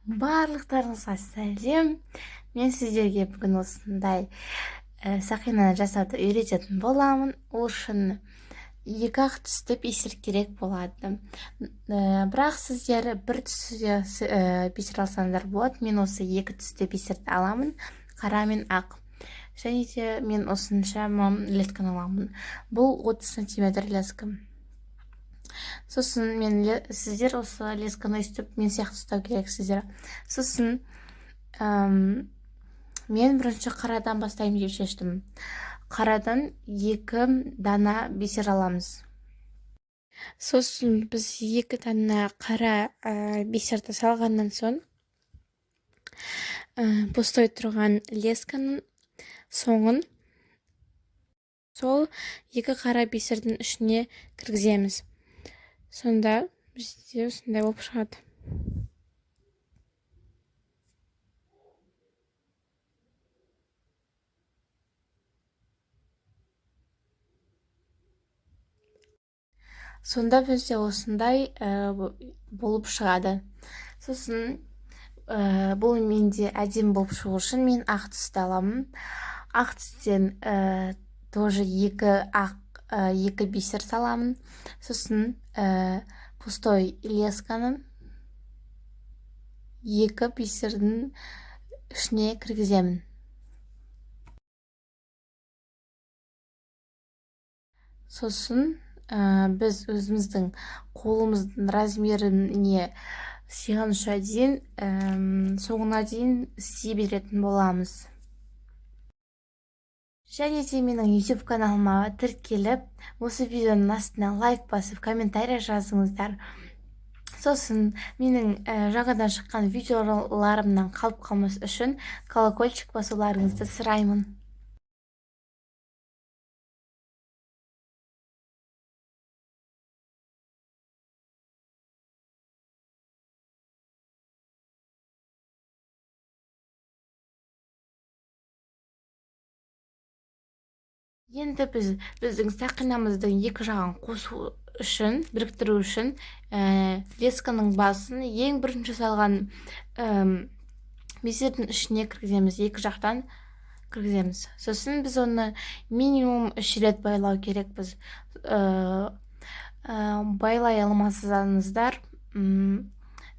Барлықтарыңызға сәлем! Мен сіздерге бүгін осындай сақинаны жасауды үйрететін боламын. Ол үшін екі ақ түсті бисер керек болады. Бірақ сіздер бір түсті бисер алсаңыздар болады. Мен осы екі түсті бисерді аламын, қара мен ақ. Және де мен осыншама лесканы аламын. Бұл 30 сантиметр леска. Сосын мен сіздер осы лесканы өйстіп мен сияқты ұстау керексіздер. Сосын мен бірінші қарадан бастаймын деп шештім. Қарадан екі дана бисер аламыз. Сосын біз екі дана қара бисерді салғаннан соң, пустой тұрған лесканың соңын сол екі қара бисердің ішіне кіргіземіз. Сонда бізде осындай болып шығады. Сонда бізде осындай болып шығады. Сосын бұл менде әдемі болып шығу үшін мен ақ түсті аламын. Ақ түстен тоже екі ақ, екі бисер саламын. Сосын пустой лесканы екі бисердің ішіне кіргіземін. Сосын біз өзіміздің қолымыздың размеріне сыйғанша дейін, соңына дейін істей беретін боламыз. Және де менің YouTube каналыма тіркеліп, осы видеоның астына лайк басып, комментарий жазыңыздар. Сосын менің жаңадан шыққан видеоларымнан қалып қалмас үшін колокольчик басуларыңызды сұраймын. Енді біз біздің сақинамыздың екі жағын қосу үшін, біріктіру үшін лесканың басын ең бірінші салған бисердің ішіне кіргіземіз, екі жақтан кіргіземіз. Сосын біз оны минимум 3 рет байлау керекпіз. Байлай алмасаңыздар,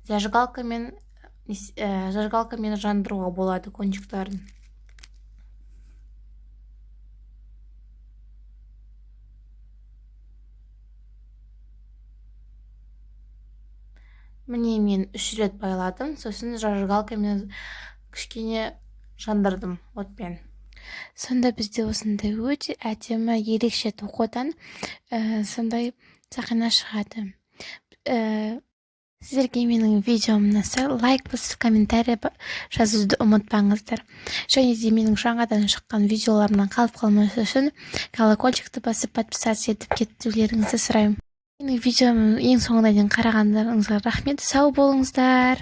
зажигалкамен жандыруға болады кончиктарын. Міне, мен 3 рет байладым, сосын зажигалкамен кішкене жандырдым отпен. Сонда бізде осындай өте әдемі, ерекше тоқудан сондай сақина шығады. Сіздерге менің видеом ұнаса, лайк басып, комментарий жазуды ұмытпаңыздар. Және де менің жаңадан шыққан видеоларымнан қалып қалмас үшін колокольчикті басып, подписаться етіп кетулеріңізді сұраймын. Менің видеомның ең соңына дейін қарағандарыңызға рахмет. Сау болыңыздар.